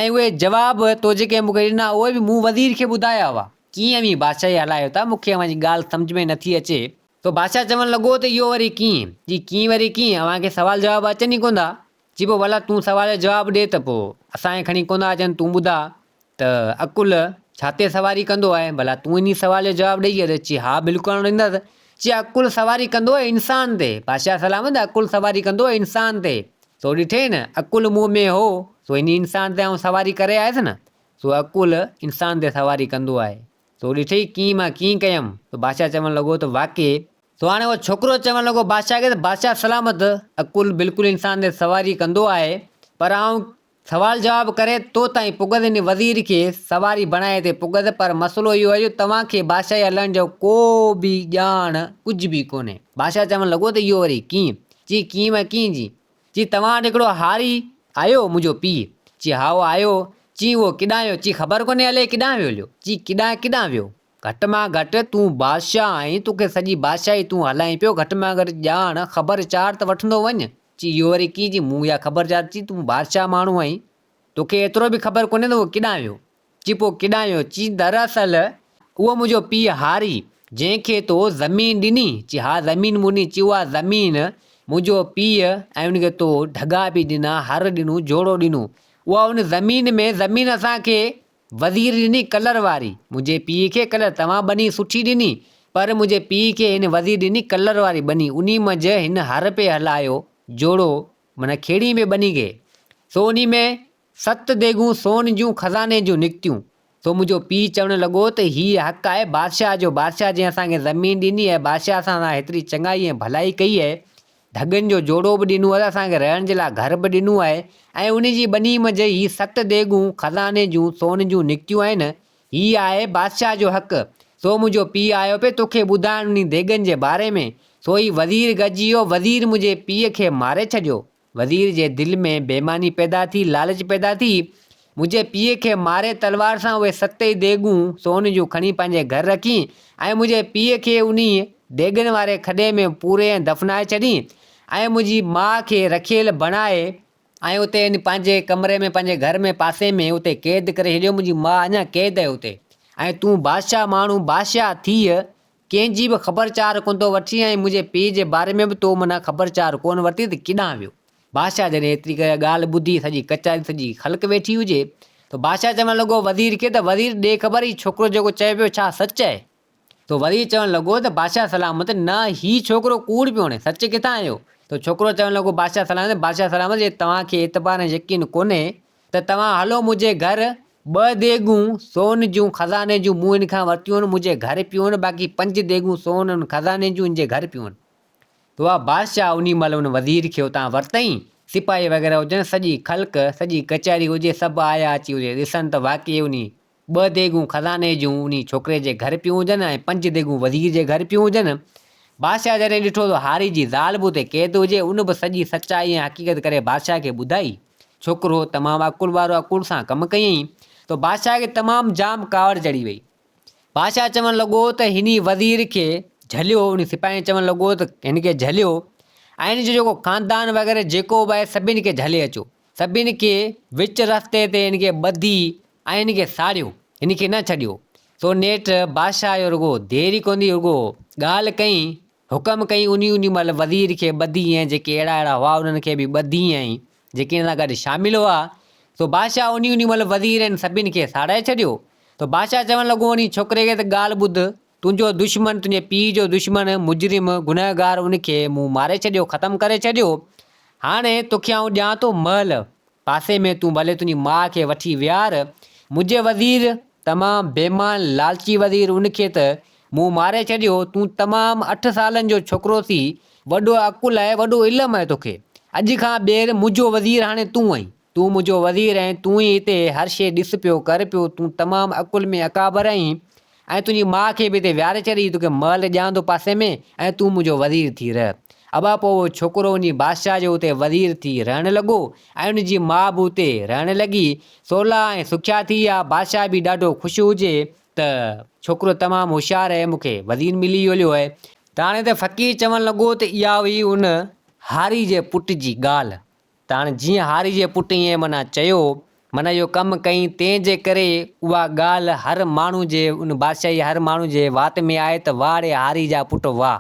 ۽ اهي جواب تو جيڪي مون کي ڏنا اهي به مون وزير کي ٻڌايا هئا. ڪيئن اوهين بادشاهي هلايو ٿا، مون کي اوهان جي ڳالهه سمجهه ۾ نٿي اچي. سو بادشاهه چوڻ لڳو ته اهو وري ڪيئن؟ چي ڪيئن وري ڪيئن؟ اوهان کي سوال جواب اچن ئي ڪونه ٿا. چي پوء ڀلا تون سوال جو جواب ڏي ته پوء اسان کي کڻي ڪونه ٿا اچن، تون ٻڌاء ته عقل ڇا تي سواري ڪندو آهي؟ ڀلا تون انهي سوال جو جواب ڏئي ڇڏ. چي ها بلڪل آئون ڏيندس. چي عقل سواري ڪندو آهي انسان تي. بادشاهه سلامت عقل سواري ڪندو آهي انسان تي. سو ڏٺئي نه عقل مون ۾ هو سو انهي انسان تي آئون سواري ڪري آيس نه. سو عقل انسان تي سواري ڪندو آهي. سو ڏٺئي ڪيئن مان ڪيئن ڪيم؟ سو بادشاهه چوڻ لڳو ته واقعي. سو هاڻي اهو ڇوڪرو چوڻ لڳو بادشاهه کي ته بادشاهه سلامت، عقل بلڪل انسان تي سواري ڪندو آهي، پر آئون سوال جواب ڪري تو تائين پڳس ان وزير کي سواري بڻائي تي پڳس، پر مسئلو اهو آهي جو توهان کي بادشاهي هلڻ جو ڪو به ڄاڻ ڪجهه به ڪونهي. بادشاهه چوڻ لڳو ته اهو وري ڪيئن؟ چي ڪيئن مان ڪيئن جي؟ چي توهان وٽ هڪڙو هاري آيو منهنجو پيء؟ چي هائو آيو. چي اهو ڪيڏانهن ويو؟ چي خبر ڪونهي الائي ڪيڏانهن ويو هليو. چي ڪيڏانهن ڪيڏانهن ويو؟ گهٽ مان گهٽ تون بادشاهه آهين توکي سڄي بادشاهي تون هلائين پيو گهٽ مان گهٽ ڄاڻ خبر چار ته وٺندو وڃ. چي اهو وري ڪيئن؟ چي مون اها خبر چار چي تون بادشاهه ماڻهو آهين توکي ايترو به خبر ڪونهي ته اهو ڪيڏانهن ويو؟ چي پوء ڪيڏانهن ويو؟ چي دراصل اهو منهنجو پيء هاري، جنهن کي تو زمين ڏني. چي ها زمين مون ڏني. چي اها زمين منهنجو پيء ۽ ان کي تو ڍڳا به ڏنا، هر ڏنو، جوڙو ڏنو. اها ان زمين ۾ زمين اسان کي وزير ڏني ڪلر واري. منهنجي پيء کي ڪلر توهان ٻني سٺي ڏني، پر منهنجي پيء کي هن وزير ڏني ڪلر واري ٻني. انهي منجهه هن هر پئي هلايو، جوڙو معنيٰ کيڙي پئي ٻني کي. سو انهي ۾ ست ديڳون سون جون خزاني جون نڪتيون. سو منهنجو پيء چوڻ لڳو ته هيء حق آهي بادشاهه جو، بادشاهه جنهن اسان کي زمين ڏني ۽ بادشاهه اسان سان هيتري چڱائي ۽ ڀلائي ڪئي آهي، ڍڳن جو جوڙو به ڏنو آهي، اسان کي رهڻ جي لاء گهر به ڏنو آهي ۽ ان جي ٻني منجهه هي ست ديڳون خزاني جون سون جون نڪتيون آهن، هي آهي بادشاهه جو حق. سو منهنجو پيء آيو پئي توکي ٻڌائڻ انهي ديڳن جي باري ۾. سو هي وزير گڏجي ويو، وزير منهنجي پيء کي ماري ڇڏيو. وزير جي دل ۾ بيماني پيدا ٿي، لالچ پيدا ٿي. منهنجي پيء کي ماري تلوار سان اهي ست ئي ديڳون سون جون کڻي پنهنجي گهر رکين ۽ منهنجي پيء کي انهيء ديڳن واري کڏي ۾ پوري ۽ دفنائي ڇڏين ۽ منهنجي ماء کي رکيل بڻائي ۽ اتي ان پنهنجي ڪمري ۾ پنهنجي گهر ۾ پاسي ۾ اتي قيد ڪري ڇڏيو. منهنجي ماء اڃا قيد آهي اتي ۽ تون بادشاهه ماڻهو بادشاهه ٿيء ڪنهن جي به خبر چار ڪونه ٿو وٺين ۽ منهنجي پيء جي باري ۾ به تو منا خبر چار ڪونه ورتي ته ڪيڏانهن ويو؟ بادشاهه جڏهن ايتري ڪري ڳالهه ٻڌي، سڄي ڪچهري سڄي خلق ويٺي هجي ته بادشاهه چوڻ لڳو وزير کي ته وزير ڏي خبر هي ڇوڪرو جيڪو چئي پيو ڇا سچ آهي؟ ته وزير چوڻ لڳو ته بادشاهه سلامت نه هي ڇوڪرو ڪوڙ پيو هڻي سچ ڪٿان آيو؟ ته ڇوڪرو چوڻ لڳو بادشاهه سلامت بادشاهه سلامت جي توهان کي اعتبار ۽ يقين ڪونهي ته توهان هلو منهنجي گهر، ٻه ديڳون سون جون خزاني جون مون هن کان ورتيون آهن، منهنجي گهر پيون آهن، باقي پنج ديڳون سون ان خزاني جون هن جي گهر پيون آهن. ته اها بادشاهه انهي مهل ان وزير کي اتان ورتائين، سپاهي وغيره هجن، سڄي خلق، سڄي ڪچهري هجي، سڀ آيا اچي اتي ڏسن ته واقعي انهي ٻه ديڳون خزاني جون انهي ڇوڪري جي گهر پيون هجن ۽ پنج ديڳون وزير جي گهر پيون هجن. بادشاهه جڏهن ڏٺو ته هاري جي زال به اتي قيد هجي، ان به سڄي سچائي ۽ حقيقت ڪري بادشاهه کي ٻڌائي. ڇوڪرو تمام عقل وارو عقل سان ڪم ڪيائين ته بادشاهه کي تمام جام ڪاوڙ چڙهي وئي. بادشاهه چوڻ لڳو ته هني وزير کي جهليو انهي سپاهين چوڻ لڳو ته هن کي جهليو ۽ هن جو جيڪو خاندان وغيره جيڪو به آهي سڀني کي جهلي اچو سڀني کي وچ رستي تي هن کي ٻڌي ۽ هن کي ساڙيو هن کي نه ڇڏيو. سو نيٺ بادشاهه جو رڳو دير ئي ڪونه ٿي رڳو ڳالهه ڪئين حڪم ڪيائين انهي انهي مهل وزير کي ٻڌي ۽ جيڪي اهڙا اهڙا هئا انهن کي به ٻڌي ۽ جيڪي هن سان گڏ شامل هئا سو بادشاهه انهي انهي مهل وزير ۽ سڀن کي ساڙائي ڇڏيو ته بادشاهه چوڻ لڳو انهي ڇوڪري کي ته ڳالهه ٻڌ تنهنجو دشمن تنهنجي پيء جو دشمن مجرم گنهگار ان کي مون ماري ڇڏيو ختم ڪري ڇڏيو هاڻي توکي آئون ڏيان ٿو مهل پاسي ۾ تون ڀلي تنهنجي ماء کي وٺي ويهار منهنجي وزير تمام بيمان لالچي وزير ان کي ته مون ماري ڇڏيو، تون تمام اٺ سالن جو ڇوڪرو ٿي، وڏو عقل آهي، وڏو علم آهي توکي. اڄ کان ٻيهر منهنجو وزير هاڻي تون آهين. تون منهنجو وزير آهين، تون ئي هتي هر شيء ڏس پيو، ڪر پيو، تون تمام عقل ۾ اڪابر آهين ۽ تنهنجي ماء کي به هتي ويهاري ڇڏ، هي توکي محل ڏيان ٿو پاسي ۾ ۽ تون منهنجو وزير ٿي رهه. ابا پوء اهو ڇوڪرو وڃي بادشاهه جي اتي وزير ٿي رهڻ لڳو ۽ ان جي ماء به اتي رهڻ لڳي. سولا ۽ سکيا ٿي ويا، بادشاهه به ڏاڍو خوش هجي. ته ڇوڪرو تمام هوشيار آهي مون کي وزير ملي ويو آهي. ته هاڻي ته فقير چوڻ لڳو ته اها هئي ان هاري جي پٽ جي ڳالهه ته هاڻي جيئن هاري جي پٽ ائين معنيٰ چيو معنيٰ اهو ڪم ڪئين تنهن جي ڪري اها ڳالهه هر ماڻهو جي ان بادشاهي جي هر ماڻهو جي وات ۾ آئي ته واهه ڙي هاري جا پٽ واهه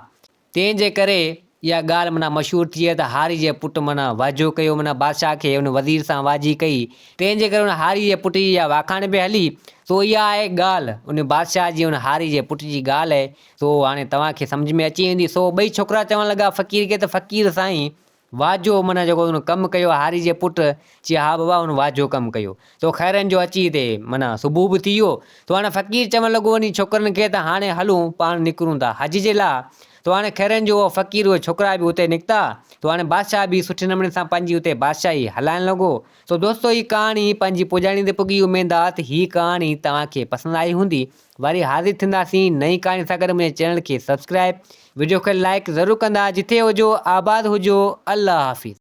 تنهن جي ڪري اها ڳالهه معنيٰ مشهور ٿي ته هاري جي پٽ معنيٰ واجهو ڪيو معنيٰ بادشاهه کي ان وزير سان واجهي ڪئي، تنهن جي ڪري ان هاري جي پٽ جي اها واکاڻ به هلي. سو اها آهي ڳالهه ان بادشاهه جي ان هاري جي پٽ جي ڳالهه آهي، سو هاڻي توهان کي سمجهه ۾ اچي ويندي. سو ٻئي ڇوڪرا چوڻ لڳا فقير کي ته فقير سائين واجهو معنيٰ جيڪو ان ڪم ڪيو هاري جي پٽ چي ها بابا ان واجهو ڪم ڪيو. سو خيرن جو اچي هتي معنيٰ صبح به ٿي ويو. سو هاڻي فقير چوڻ لڳو وڃي ڇوڪرن کي ته هاڻي هلون پاڻ نڪرون ٿا حج جي لاء. سو هاڻي خيرن جو اهو فقير اهي ڇوڪرا به اتي نڪتا. سو هاڻي بادشاهه به سٺي نموني سان پنهنجي اتي بادشاهي هلائڻ لڳو. سو دوستو هي ڪهاڻي پنهنجي پڄاڻي تي پڳي اميد آ ته هي ڪهاڻي توهان کي پسند آئي هوندي. وري حاضر ٿينداسين نئين ڪهاڻي سان گڏ منهنجي چينل کي سبسڪرائب وڊيو کي لائيڪ ضرور ڪندا جٿي هجو آباد هجو الله حافظ.